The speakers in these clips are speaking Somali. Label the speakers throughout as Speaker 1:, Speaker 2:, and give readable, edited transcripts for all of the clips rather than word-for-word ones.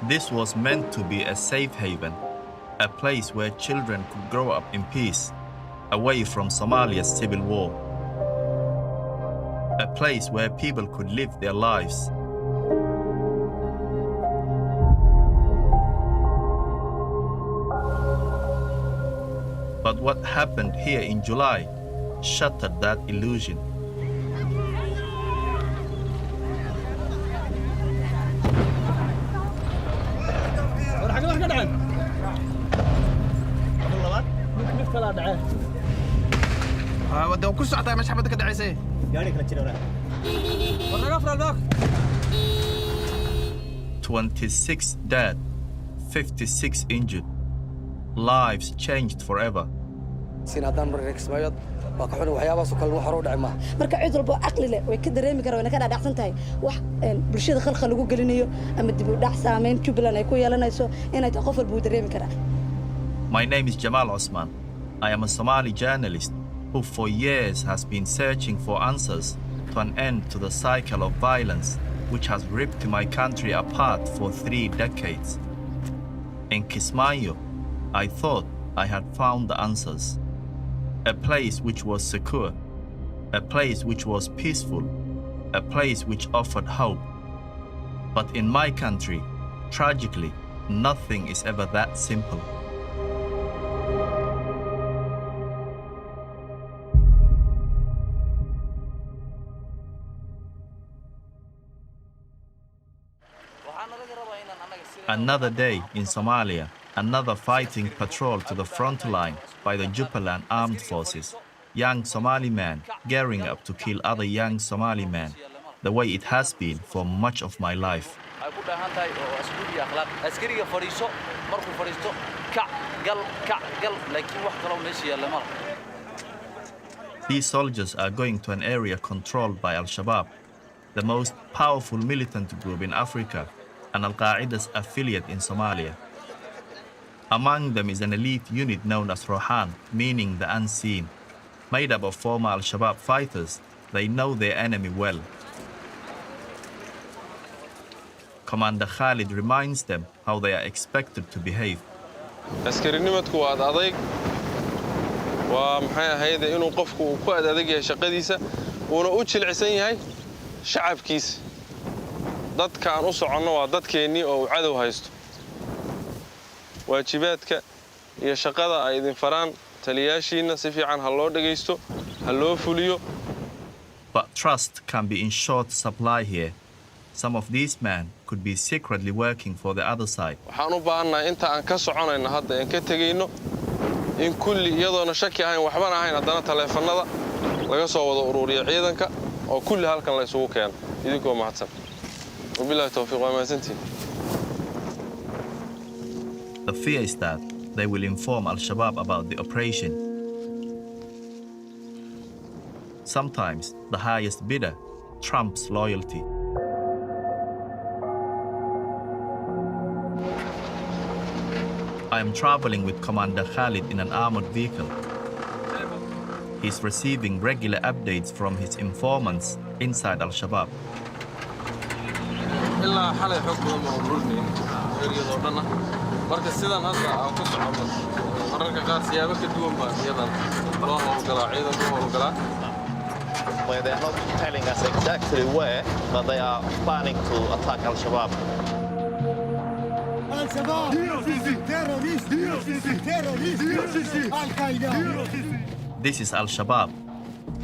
Speaker 1: This was meant to be a safe haven, a place where children could grow up in peace, away from Somalia's civil war. A place where people could live their lives. But what happened here in July shattered that illusion.
Speaker 2: War xagee wax ka dhaceen? Mid kalaa dhaceen.
Speaker 3: Wada ku socotaa meesha xabadda ka dhacaysay.
Speaker 2: Gaari kala jira waraa. War naga fur albaabka.
Speaker 1: 26 dead, 56 injured. Lives changed forever.
Speaker 4: Siin haddaan mar reer Kismaayood waa ka xun waxyaabahaasoo kale wax hore u dhacay maaha.
Speaker 5: Marka cid walbo caqli leh way ka dareemi karaan, wayna ka dhaadhacsan tahay wax bulshada khalkhal lagu gelinayo ama dib u dhac saameyn Jubbaland ay ku yeelanayso inay tahay qof walba uu dareemi karaa.
Speaker 1: My name is Jamal Osman. I am a Somali journalist who for years has been searching for answers to an end to the cycle of violence which has ripped my country apart for 3 decades. In Kismayo, I thought I had found the answers. A place which was secure, a place which was peaceful, a place which offered hope. But in my country, tragically, nothing is ever that simple. Another day in Somalia, another fighting patrol to the front line by the Jubaland Armed Forces. Young Somali men gearing up to kill other young Somali men, the way it has been for much of my life.
Speaker 6: Ay ku dhahan tahay oo asluub iyo akhlaaq askariga fadhiiso markuu fadhiisto kac gal kac gal laakiin wax kaloo meesha yaalla ma laha.
Speaker 1: These soldiers are going to an area controlled by Al Shabaab, the most powerful militant group in Africa and Al Qaeda's affiliate in Somalia. Among them is an elite unit known as Rohan, meaning the unseen. Made up of former Al Shabaab fighters, they know their enemy well. Commander Khalid reminds them how they are expected to behave.
Speaker 7: Askarinimadku waa ad adayg waa maxay ahayde inuu qofku uu ku ad adag yahay shaqadiisa uuna u jilicsan yahay shacabkiisa. Dadka aan u soconno waa dadkeennii oo uu cadow haysto. Waajibaadka iyo shaqada ay idin faraan taliyaashiinna si fiican ha loo dhegaysto ha loo fuliyo.
Speaker 1: But trust can be in short supply here. Some of these men could be secretly working for the other side.
Speaker 7: Waxaan u baahannahay inta aan ka soconayno hadda aan ka tegayno in kulli iyadoona shaki ahayn waxbana ahayn haddana taleefannada laga soo wada uruuriyo ciidanka oo kulli halkan la isugu keeno. Idinkoo mahadsan wabilaahi towfiiq waa mahadsantihin.
Speaker 1: The fear is that they will inform Al Shabaab about the operation. Sometimes the highest bidder trumps loyalty. I am traveling with Commander Khalid in an armored vehicle. He's receiving regular updates from his informants inside Al Shabaab.
Speaker 7: Ilaa xalay xog badan baan ururinayna eriyadoo dhanna. Marka sidan hadda aan ku soconno mararka qaar siyaabo ka duwan baa iyadan loo howlgalaa ciidanku howlgalaa.
Speaker 8: Where they're not telling us exactly where, but they are planning to attack Al Shabaab.
Speaker 9: Al-Shabaab! Terrorist! Terrorist! Al-Qaeda!
Speaker 1: This is Al Shabaab.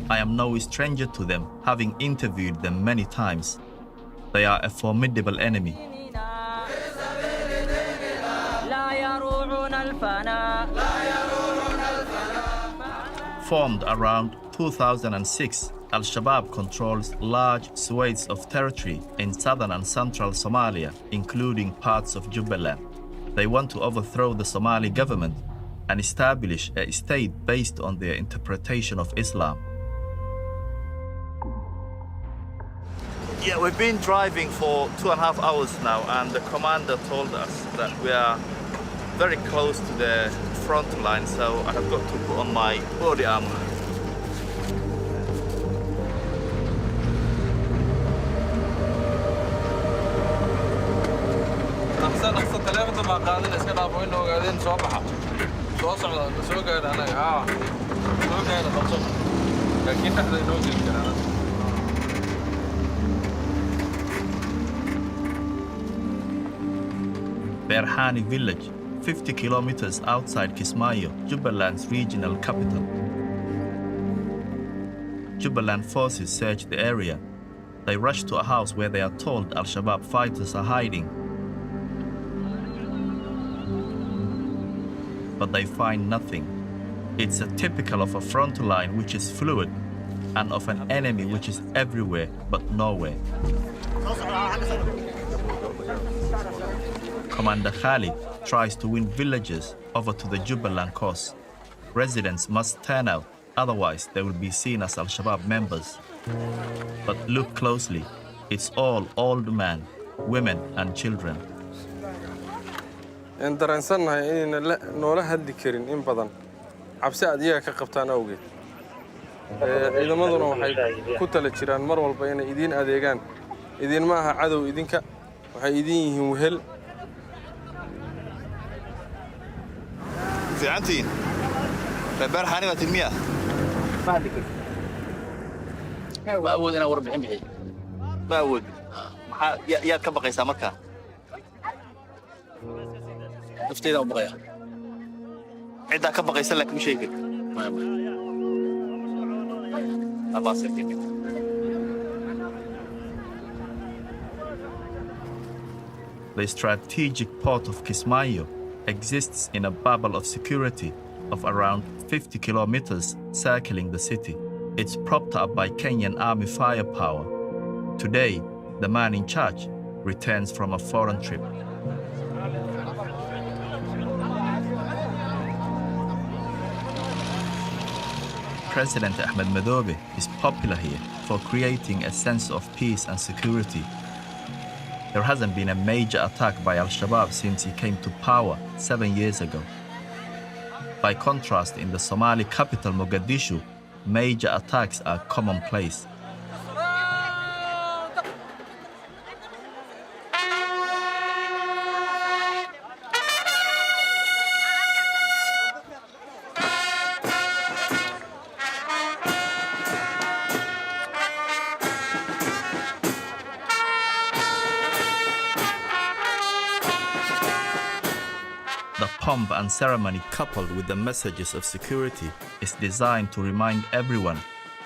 Speaker 1: I am no stranger to them, having interviewed them many times. They are a formidable enemy.
Speaker 10: لا يروعون الفناء.
Speaker 1: Formed around 2006, Al Shabaab controls large swathes of territory in southern and central Somalia, including parts of Jubaland. They want to overthrow the Somali government and establish a state based on their interpretation of Islam. Yeah, we've been driving for 2.5 hours now, and the commander told us that we are very close to the front line, so I have got to put on my body armor.
Speaker 7: Dhaqsa Dhaqsa, taleefanka baa qaadin, iska dhaafo in ogaadeen. Soo baxa, soo socda, na soo gaadha anaga. Haa, soo gaadha, qabso, laakiin dhexda inoo geli karaan.
Speaker 1: Berhani village, 50 kilometers outside Kismayo, Jubaland's regional capital. Jubaland forces search the area. They rush to a house where they are told Al Shabaab fighters are hiding. But they find nothing. It's a typical of a front line which is fluid and of an enemy which is everywhere but nowhere. Commander Khalid tries to win villagers over to the Jubaland cause. Residents must turn out, otherwise they will be seen as Al Shabaab members. But look closely, it's all old men, women, and children.
Speaker 7: In dareensannahay inayna noola hadli karin in badan cabsi aad iyaga ka qabtaan awgeed. Ciidamaduna waxay ku tala jiraan mar walba inay idiin adeegaan. Idinma aha cadow idinka, waxay idin yihiin wehel.
Speaker 8: Fiicantiin, reer Beerxaani baa tin miya?
Speaker 6: Ma awood inaan warbixin bixiyo.
Speaker 8: Ma awoodin? Maxaa yaad ka baqaysaa markaa?
Speaker 6: Nafteydaan u baqaya.
Speaker 8: Ciddaa ka baqaysa laakiin ma sheegi kartid?
Speaker 6: Maya, maya.
Speaker 8: Abaasirtid.
Speaker 1: The strategic port of Kismayo exists in a bubble of security of around 50 kilometers circling the city. It's propped up by Kenyan army firepower. Today, the man in charge returns from a foreign trip. President Ahmed Madobe is popular here for creating a sense of peace and security. There hasn't been a major attack by Al Shabaab since he came to power 7 years ago. By contrast, in the Somali capital Mogadishu, major attacks are commonplace. The pomp and ceremony, coupled with the messages of security, is designed to remind everyone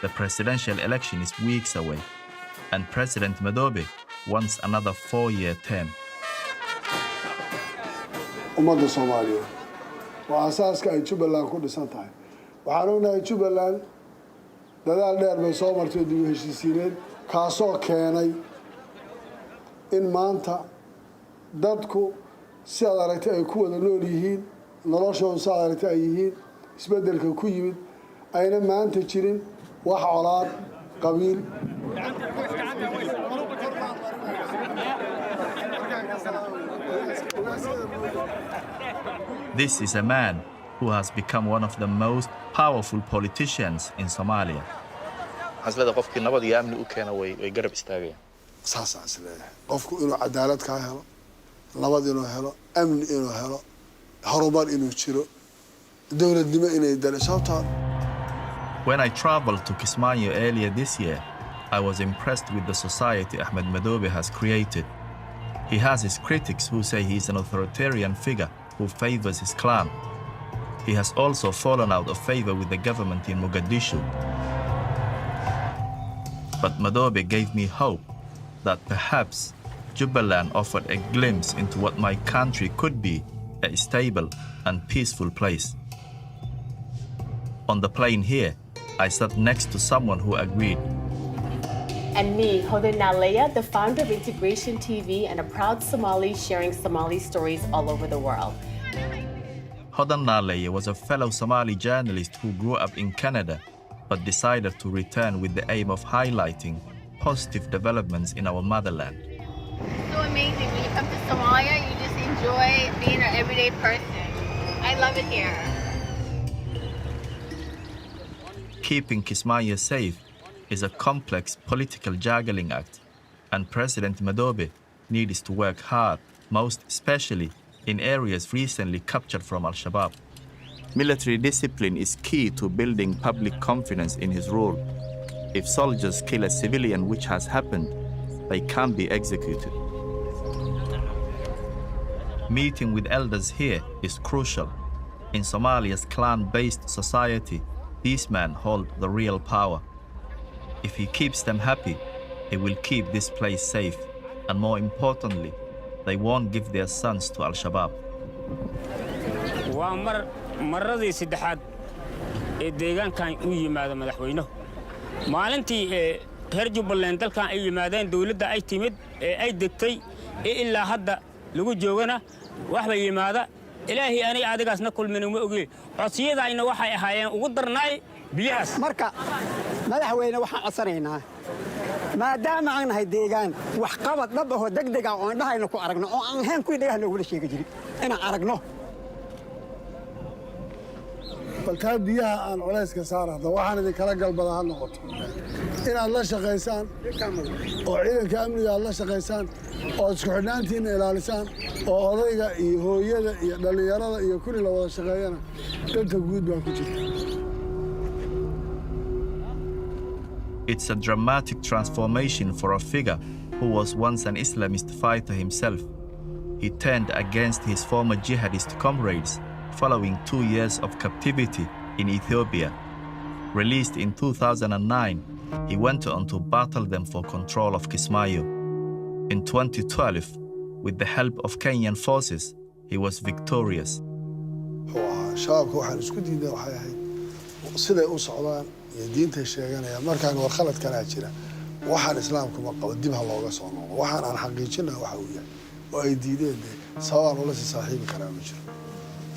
Speaker 1: the presidential election is weeks away and President Madobe wants another 4-year term.
Speaker 9: Ummadda Soomaaliyeed waa asaaska ay Jubbaland ku dhisan tahay. Waxaan ognahay Jubbaland dadaal dheer bay soo martay oo dib u heshiisiineed, kaasoo keenay in maanta dadku sidaad aragtay ay ku wada nool yihiin, noloshoodu sidaad aragtay ay yihiin, isbeddelka ku yimid ayna maanta jirin wax colaad qabiil.
Speaker 1: This is a man who has become one of the most powerful politicians in Somalia.
Speaker 8: Waxaan isleedahay qofkii nabad iyo amni u keena way garab istaagayaan.
Speaker 9: Saasaan is leeyahay, qofku inuu cadaalad kaa helo, nabad inuu helo, amni inuu helo, horumar inuu jiro, dowladnimo inay dale sababtaa.
Speaker 1: When I traveled to Kismayo earlier this year, I was impressed with the society Ahmed Madobe has created. He has his critics who say he is an authoritarian figure who favors his clan. He has also fallen out of favor with the government in Mogadishu. But Madobe gave me hope that perhaps Jubaland offered a glimpse into what my country could be, a stable and peaceful place. On the plane here, I sat next to someone who agreed.
Speaker 3: And me, Hodan Nalea, the founder of Integration TV and a proud Somali sharing Somali stories all over the world.
Speaker 1: Hodan Naleye was a fellow Somali journalist who grew up in Canada but decided to return with the aim of highlighting positive developments in our motherland.
Speaker 11: So amazing. When you come to Somalia, you just enjoy being an everyday person. I love it here.
Speaker 1: Keeping Kismayo safe is a complex political juggling act, and President Madobe needs to work hard, most especially in areas recently captured from Al Shabaab. Military discipline is key to building public confidence in his rule. If soldiers kill a civilian, which has happened, they can be executed. Meeting with elders here is crucial. In Somalia's clan based society, these men hold the real power. If he keeps them happy, he will keep this place safe, and more importantly, they won't give their sons to Al Shabaab.
Speaker 12: Waa mar maradii saddexaad ee deegaankan u yimaado madaxweynuhu. Maalintii ee reer Jubbaland dalkan ay yimaadeen, dowladda ay timid ee ay degtay ee ilaa hadda lagu joogana waxba yimaada ilaahay aniga adigaasna kulmin uma oge. Codsiyadayna waxay ahaayeen ugu darnaay biyahaas.
Speaker 13: Marka madaxweyne, waxaan codsanaynaa, maadaama aan nahay deegaan, waxqabad dhab ahoo degdeg ah oo indhahayna ku aragno oo aan ahayn kuwii dhagaha loogula sheegi jirin inaan aragno.
Speaker 9: Bal taa biyaha aan culayska saar hadda waxaan idinkala galbada ha noqoto inaad la shaqaysaan oo ciidanka amniga aad la shaqaysaan oo isku xidhnaantiinna ilaalisaan oo odayga iyo hooyada iyo dhallinyarada iyo kulli la wada shaqeeyana danta guud baa ku jirta.
Speaker 1: It's a dramatic transformation for a figure who was once an Islamist fighter himself. He turned against his former jihadist comrades following 2 years of captivity in Ethiopia. Released in 2009, he went on to battle them for control of Kismayo. In 2012, with the help of Kenyan forces, he was victorious.
Speaker 9: Wuxuu ahaa shabaabka waxaan isku diidnay waxay ahayd siday u socdaan iyo diintay sheeganayaan. Markaan war khalad kalaa jira, waxaan islaamku ma qabo, dib ha looga soo noqdo, waxaan aan xaqiijinaa waxa uu yahay oo ay diideen dee sababaan ula sii saaxiibi karaa ma jiro.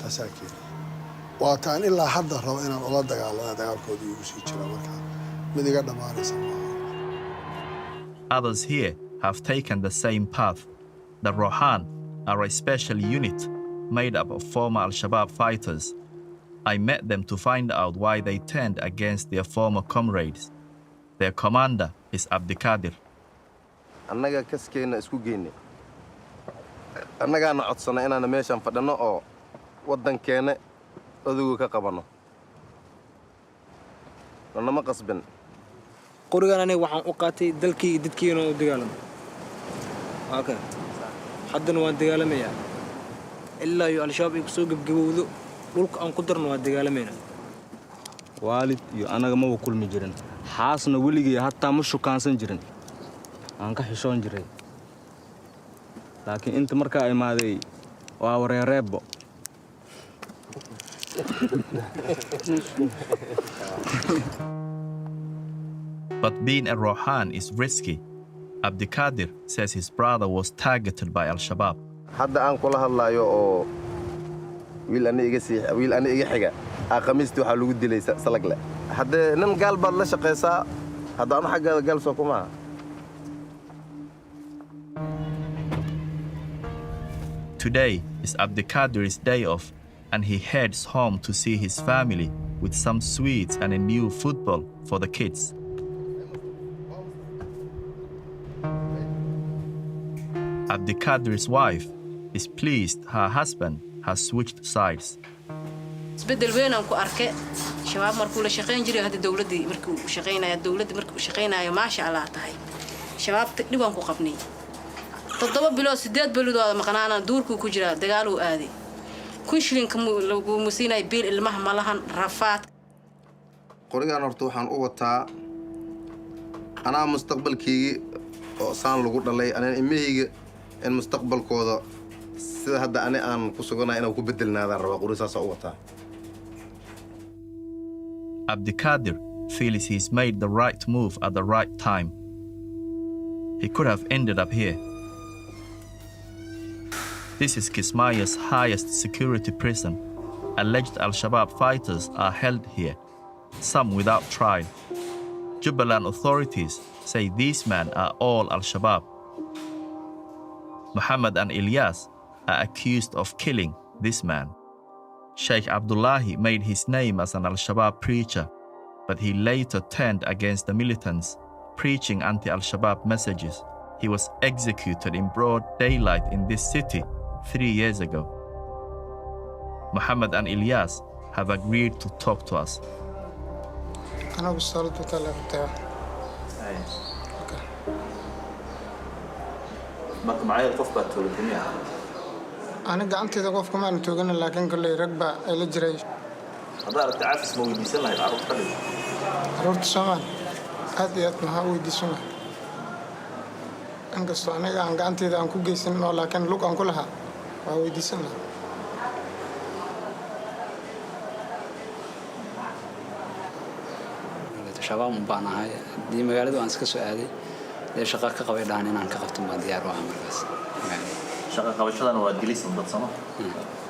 Speaker 9: Taasaa keenay waa taan ilaa hadda rabo inaan ula dagaalamo. Dagaalkooda iigu sii jira markaa mid iga dhammaanaysa maaha.
Speaker 1: Others here have taken the same path. The Rohan are a special unit made up of former Al Shabaab fighters. I met them to find out why they turned against their former comrades. Their commander is Abdikadir.
Speaker 14: Annaga kaskeenna isku geynay, annagaana codsannay inaana meeshaan fadhanno oo waddankeenna odagu ka qabanno, lanama qasbin.
Speaker 15: Qorigan aniga waxaan u qaatay dalkii dadkiina u dagaalamo. Waa kan haddana waan dagaalamayaa ilaa iyo Al-Shabaab ay kusoo gebgabowdo. Dhulka aan ku darno waan dagaalamaynaa.
Speaker 16: Waalid iyo annaga maba kulmi jirin, xaasna weligay hataa ma shukaansan jirin, aan ka xishoon jiray. Laakiin inta markaa imaaday waa wareereebbo.
Speaker 1: But being a Rohan is risky. Abdikadir says his brother was targeted by Al Shabaab.
Speaker 14: Hadda aan kula hadlaayo oo wiil ani iga sii wiil ani iga xiga aa khamiistii waxaa lagu dilay Salagle. Haddee nin gaal baad la shaqaysaa, hadda anu xaggaada gaal soo kumaha.
Speaker 1: Today is Abdikadir's day off, and he heads home to see his family with some sweets and a new football for the kids. Abdikadir's wife is pleased her husband has switched sides.
Speaker 17: Isbeddel weyn aan ku arkay. Shabaab markuu la shaqayn jiray, hadda dowladdii markii uu shaqaynaya, dowladda markii uu shaqaynayo, maasha Allah tahay. Shabaabta dhibaan ku qabnay 7 bilood, 8 bilood maqnaana, duurkuu ku jiraa, dagaaluu aaday, 1000 shilinka lagu siinaya biil ilmaha ma lahan, rafaad.
Speaker 14: Qorigaan horta waxaan u wataa anaa mustaqbalkaygii oo saan lagu dhalay, anaa ilmahayga in mustaqbalkooda sida hadda ani aan ku suganahay inaan ku bedelnaadaan rabaa. Qori saasaa u wataa.
Speaker 1: Abdikadir feels he's made the right move at the right time. He could have ended up here. This is Kismaya's highest security prison. Alleged Al Shabaab fighters are held here, some without trial. Jubaland authorities say these men are all Al Shabaab. Muhammad and Ilyas are accused of killing this man. Sheikh Abdullahi made his name as an Al Shabaab preacher, but he later turned against the militants, preaching anti Al Shabaab messages. He was executed in broad daylight in this city 3 years ago. Muhammad and Ilyas have agreed to talk to us.
Speaker 18: Anaa bistoolad wataa la qabtay.
Speaker 8: Marka macayil qof baad toogatay miya?
Speaker 18: Ani gacanteyda qofka maanu toogana, laakiin kolley rag baa ay la jiray.
Speaker 8: Haddaa aragta cafis ma weydiisan lahayd carruurta ka dhigay?
Speaker 18: Carruurta Soomaali aad iyo aad maxaa u weydiisan lahaa, inkastoo aniga aan gacanteyda aan ku geysan oo laakiin lug aan ku lahaa, waa weydiisan lahaa.
Speaker 19: Shabaab un baan ahay. Haddii magaaladu aan iska soo aaday dee shaqa ka qabay dhahan inaan ka qabto baan diyaar u ahaa markaas magaalada.
Speaker 8: Shaqa qabashadana waa dilisan dad sama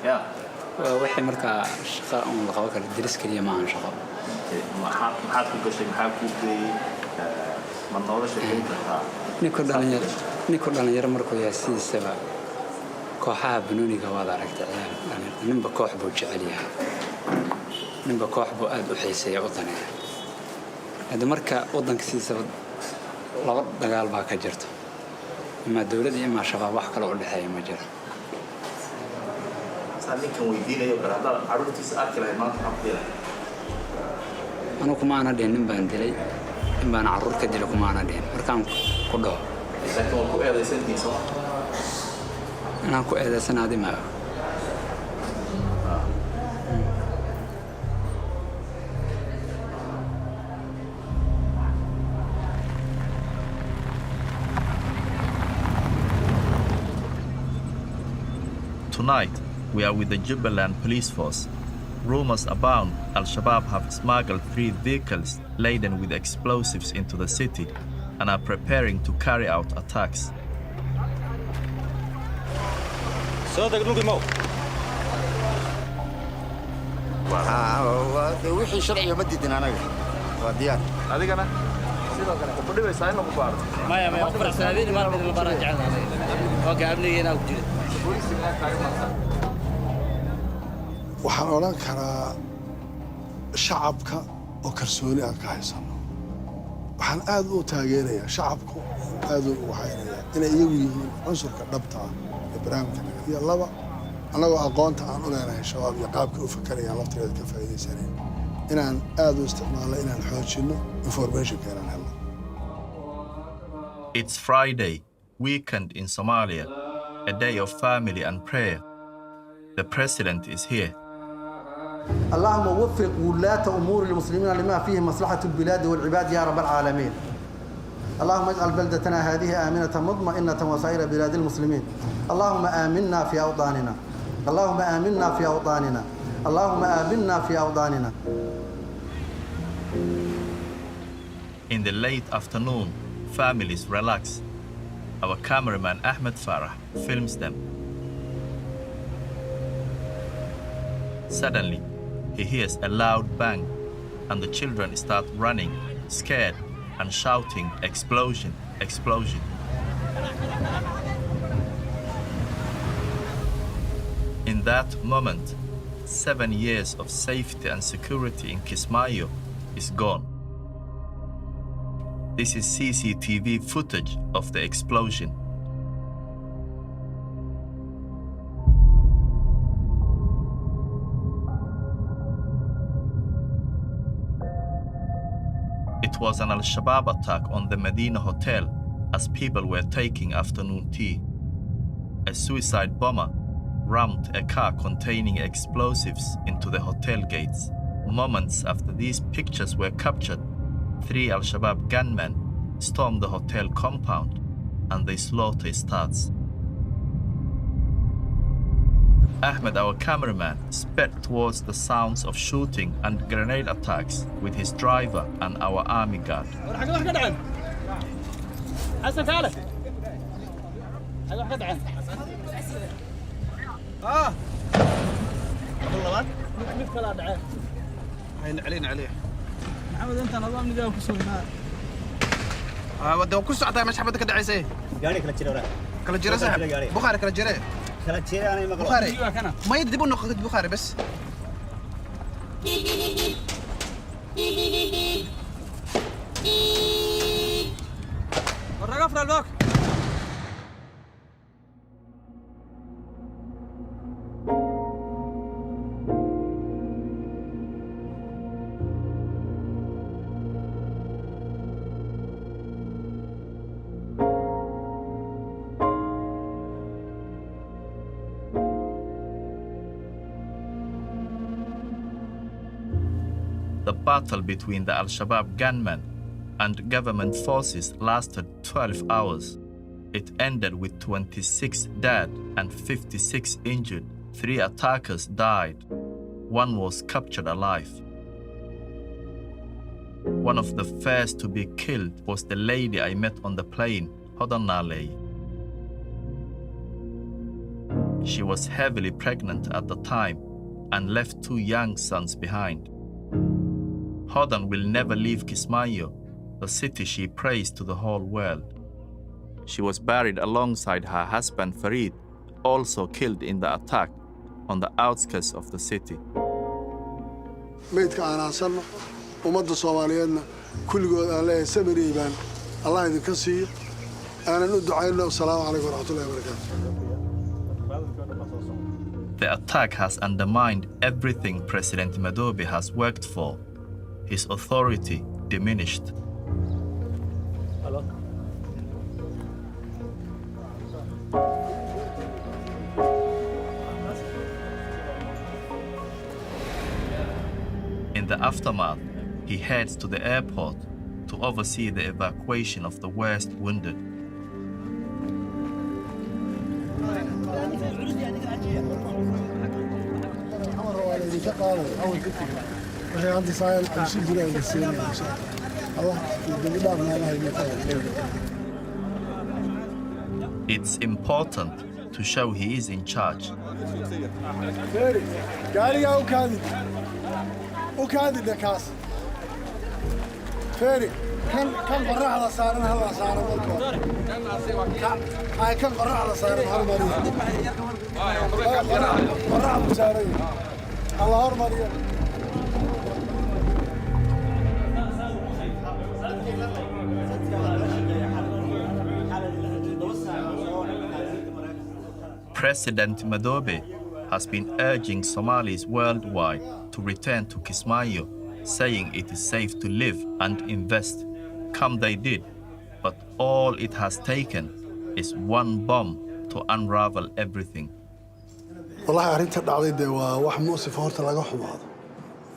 Speaker 8: ya?
Speaker 19: Waa wixii markaa shaqa un la qaban karo, dilis keliya maahan shaqo.
Speaker 8: Maxaad ku gashay? Maxaa kuu geeyey? Ma nooga sheekeyn kartaa?
Speaker 19: Ninku dhalinyaro markuu yahay sidiisaba kooxaha banooniga waad aragtay, ciyaar dhalinyarta ninba koox buu jecel yahay, ninba koox buu aad u xiiseeya u daneeya. Hadda marka waddanka sidiisaba laba dagaal baa ka jirta, imaa dowlad iyo imaa shabaab, wax kale u dhexeeya ma jiro.
Speaker 8: Saa ninkan weydiinayo kale, haddaad carruurtiisa arki lahayd maanta, maxaa ku yeelay?
Speaker 19: Anugu kumaana dhihin nin baan dilay, nin baan carruur ka dilay kumaana dhihin. Markaan ku dhaho
Speaker 8: Laakiin waa ku eedaysantihiin, sooma?
Speaker 19: Inaan ku eedaysanaadi ma og.
Speaker 1: Tonight, we are with the Jubaland Police Force. Rumors abound Al Shabaab have smuggled three vehicles laden with explosives into the city and are preparing to carry out attacks.
Speaker 2: Soo deg, dhulkii mow.
Speaker 20: Wixii sharciga ma diidin, anaga waa diyaar.
Speaker 8: Adigana sidoo kale ku dhibaysaa in lagu baaro?
Speaker 6: Maya, maya, faraxsanaadeen maalin la baran jecel. Okay, amnigeena ku jira.
Speaker 9: Waxaan odhan karaa shacabka oo kalsooni aan ka haysano. Waxaan aad u taageerayaa shacabku, aad u waxaynayaa inay iyagu yihiin cunsurka dhabta ah ee barnaamijka naga iyo laba annagoo aqoonta aan u leenahay Shabaab iyo qaabka u fakarayaan laftigeeda ka faa'iidaysanayn inaan aad u isticmaalno inaan xoojinno informationka inaan helno.
Speaker 1: It's Friday, weekend in Somalia, a day of family and prayer. The president is here.
Speaker 21: اللهم وفق ولاة أمور المسلمين لما فيه مصلحة البلاد والعباد يا رب العالمين. اللهم اجعل بلدتنا هذه آمنة مطمئنة وسائر بلاد المسلمين. اللهم آمنا في أوطاننا. اللهم آمنا في أوطاننا. اللهم آمنا في أوطاننا.
Speaker 1: In the late afternoon, families relax. Our cameraman Ahmed Farah films them. Suddenly, he hears a loud bang, and the children start running, scared, and shouting, "Explosion, explosion." In that moment, 7 years of safety and security in Kismayo is gone. This is CCTV footage of the explosion. It was an Al Shabaab attack on the Medina Hotel as people were taking afternoon tea. A suicide bomber rammed a car containing explosives into the hotel gates. Moments after these pictures were captured, three Al Shabaab gunmen storm the hotel compound and the slaughter starts. Ahmed, our cameraman, sped towards the sounds of shooting and grenade attacks with his driver and our army guard.
Speaker 2: War xagee wax ka dhaceen? Xasan, kaale, xagee wax ka dhaceen? Ah, labaad mid kalaa dhaceen.
Speaker 22: Hayna celin عليه.
Speaker 2: Maxamed, intaan adoo amnigaa ku sugnaa.
Speaker 22: Wada ku socotaa meesha xabadda ka dhacaysay.
Speaker 2: Gaari kala jira.
Speaker 22: Kala jira saaxib, Bukhaari kala jire.
Speaker 2: Kala jira anay maqlo.
Speaker 22: Bukhaari ma dib u noqotid, Bukhaari bas.
Speaker 2: War naga fura albaabka.
Speaker 1: The battle between the Al Shabaab gunmen and government forces lasted 12 hours. It ended with 26 dead and 56 injured. Three attackers died. One was captured alive. One of the first to be killed was the lady I met on the plane, Hodan Naley. She was heavily pregnant at the time and left two young sons behind. Hodan will never leave Kismayo, the city she praised to the whole world. She was buried alongside her husband Farid, also killed in the attack on the outskirts of the city.
Speaker 9: Meydka aan aasanno, ummadda Soomaaliyeedna kulligood aan leeyahay samir baan Allah idinka siiyo, aanan u ducayno. Asalaamu calaykum waraxmatullahi wabarakaatu.
Speaker 1: The attack has undermined everything President Madobe has worked for. His authority diminished.
Speaker 2: Hello?
Speaker 1: In the aftermath, he heads to the airport to oversee the evacuation of the worst wounded.
Speaker 9: Waa laydinka qaadaya wixii hadda saayal cabsi jira la siinaya insha Allah. Allah dembi dhaafna Allah idinka.
Speaker 1: It's important to show he is in charge.
Speaker 9: Feeri, gaarigaa u kaadi, u kaadi dhe kaas. Feeri, kan kan qorraxda saaran hala saaro marka hore. Ay, kan qorraxda saaran hormariyo. Qorraxdu saaran yahay, hala hormariyo.
Speaker 1: President Madobe has been urging Somalis worldwide to return to Kismayo, saying it is safe to live and invest. Come they did, but all it has taken is one bomb to unravel everything.
Speaker 9: Wallahi, arrinta dhacday dee waa wax muusif horta laga xumaado.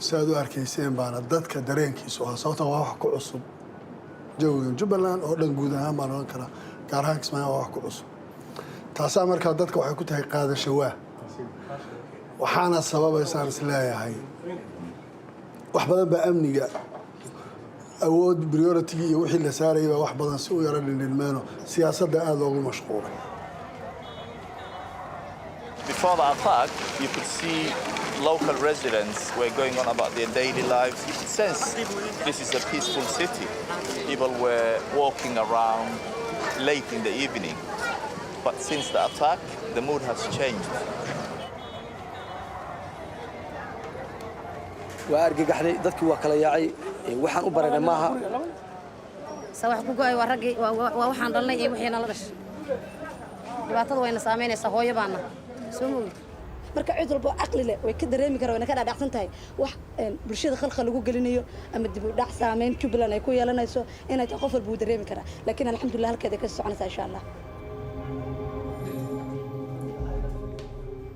Speaker 9: Si aad u arkayseen baana dadka dareenkiisu ahaa, sababtan waa wax ku cusub jawigan Jubbaland oo dhan guud ahaan baan odhan karaa, gaar ahaan Kismaayo waa wax ku cusub. Taasaa markaa dadka waxay ku tahay qaadasho waa, waxaana sababaysaan is leeyahay wax badan baa amniga awood priority iyo wixii la saarayay baa wax badan si u yara dhindhinmeeno siyaasadda aada loogu mashquulay.
Speaker 8: Before the attack, you could see local residents were going on about their daily lives. You could sense this is a peaceful city. People were walking around late in the evening. But since the attack, the mood has changed.
Speaker 4: Waa argagaxday, dadkii waa kala yaacay. Waxaan u baranay maaha.
Speaker 17: Se wax ku go'ay waa raggii, waa waxaan dhalnay iyo wixii nala dhashay. Dhibaatada wayna saamaynaysaa, hooyo baana soo moogid.
Speaker 5: Marka cid walbo caqli leh way ka dareemi karaan, wayna ka dhaadhacsan tahay wax bulshada khalkhal lagu gelinayo ama dib u dhac saameyn Jubbaland ay ku yeelanayso inay tahay, qof walba wuu dareemi karaa. Laakiin alxamdulillah, halkeeda ka soconaysaa insha Allah.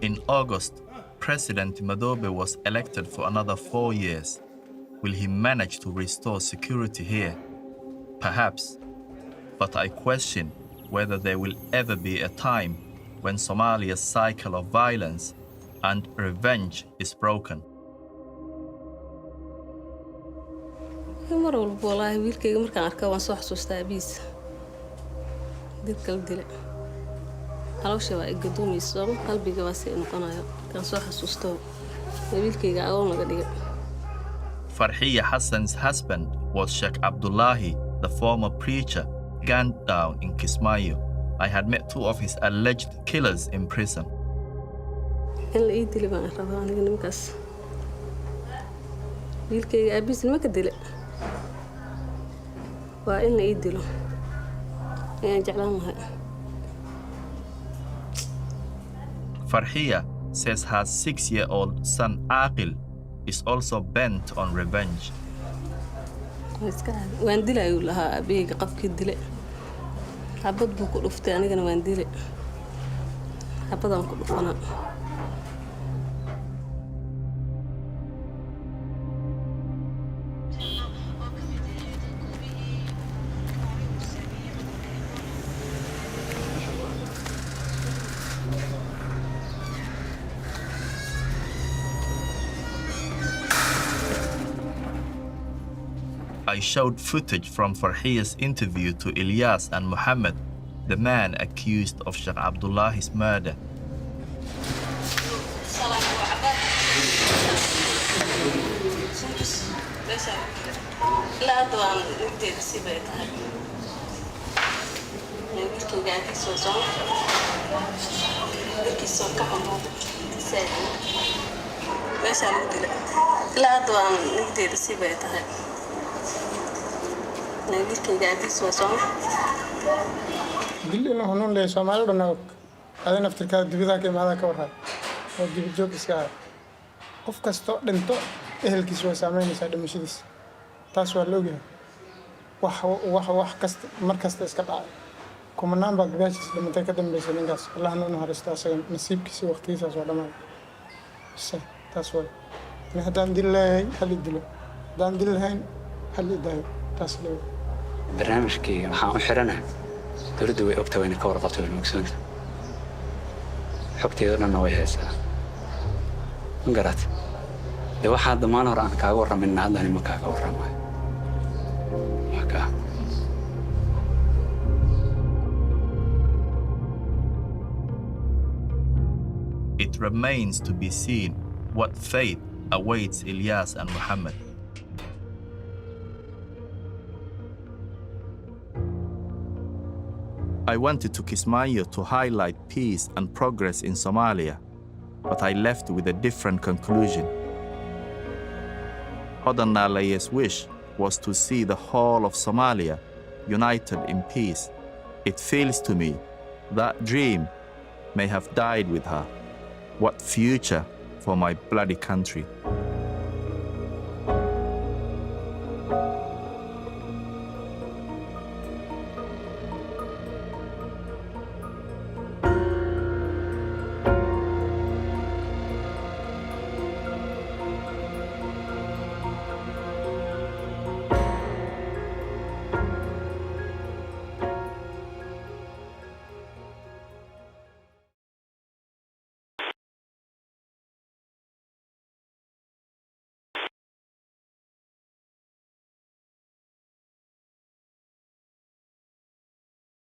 Speaker 1: In August, President Madobe was elected for another 4 years. Will he manage to restore security here? Perhaps. But I question whether there will ever be a time when Somalia's cycle of violence and revenge is broken.
Speaker 17: Mar walba walaahi wiilkayga markaan arka waan soo xasuustaa aabihiisa dilka la dila. Caloosha waa igaduumayso, qalbiga waa sii noqonayo markaan soo xasuusto wiilkayga agoon laga dhiga.
Speaker 1: Farhiya Hassan's husband was Sheikh Abdullahi, the former preacher gunned down in Kismayo. I had met two of his alleged killers in prison.
Speaker 17: In la ii dili baan rabaa aniga nimankaas wiilkayga aabihiis nimanka dile waa in la ii dilo ayaan jeclaan lahay.
Speaker 1: Farhiya says her 6-year-old son Aqil is also bent on revenge.
Speaker 17: Waa iska caadi. Waan dila ayuu lahaa aabahayga qofkii dile xabad buu ku dhuftay, anigana waan dile, xabadaan ku dhufanaa.
Speaker 1: I showed footage from Farhiya's interview to Ilyas and Muhammad, the man accused of Sheikh Abdullahi's murder.
Speaker 17: Ilaa hadda waan nugdeeda si bay tahay wiilkayga aabihiis waa soo darkiisoo ka xumooda meeshaa lagu dila ilaa hadda waan nugdeeda si bay tahay wiilkayga aabihiis waa soo.
Speaker 18: Dil inuu hanuun leeyahay Soomaali dhan og ada naftirkaada dibidaha ka imaadaa ka warraa oo dibadjoog iska ah. Qof kastoo dhinto ehelkiisa waa saameynaysaa dhimashadiisa, taas waa la ogyahay. Wax wax wax kasta mar kasta iska dhacay kumanaan baa gadaashiisa dhimantay ka dambeysay ninkaas. Allahna u naxariisto asaga nasiibkiisa waqtigiisaas waa dhammaan se taas waay. Ani haddaan dil leeyahay hal i dilo, haddaan dil lahayn hal i daayo, taas leeyahay.
Speaker 19: Barnaamijkayga waxaan u xiranahay dowladda way ogta, wayna ka warqabta, wayna ogsoonta, xogteeda dhanna way haysaa. Ma garat dee waxaa damaan hore aan kaaga warramayna haddani ma kaaga warramayo waa kaa.
Speaker 1: It remains to be seen what fate awaits Ilyas and Muhammad. I wanted to Kismayo to highlight peace and progress in Somalia, but I left with a different conclusion. Hodan Nalaye's wish was to see the whole of Somalia united in peace. It feels to me that dream may have died with her. What future for my bloody country?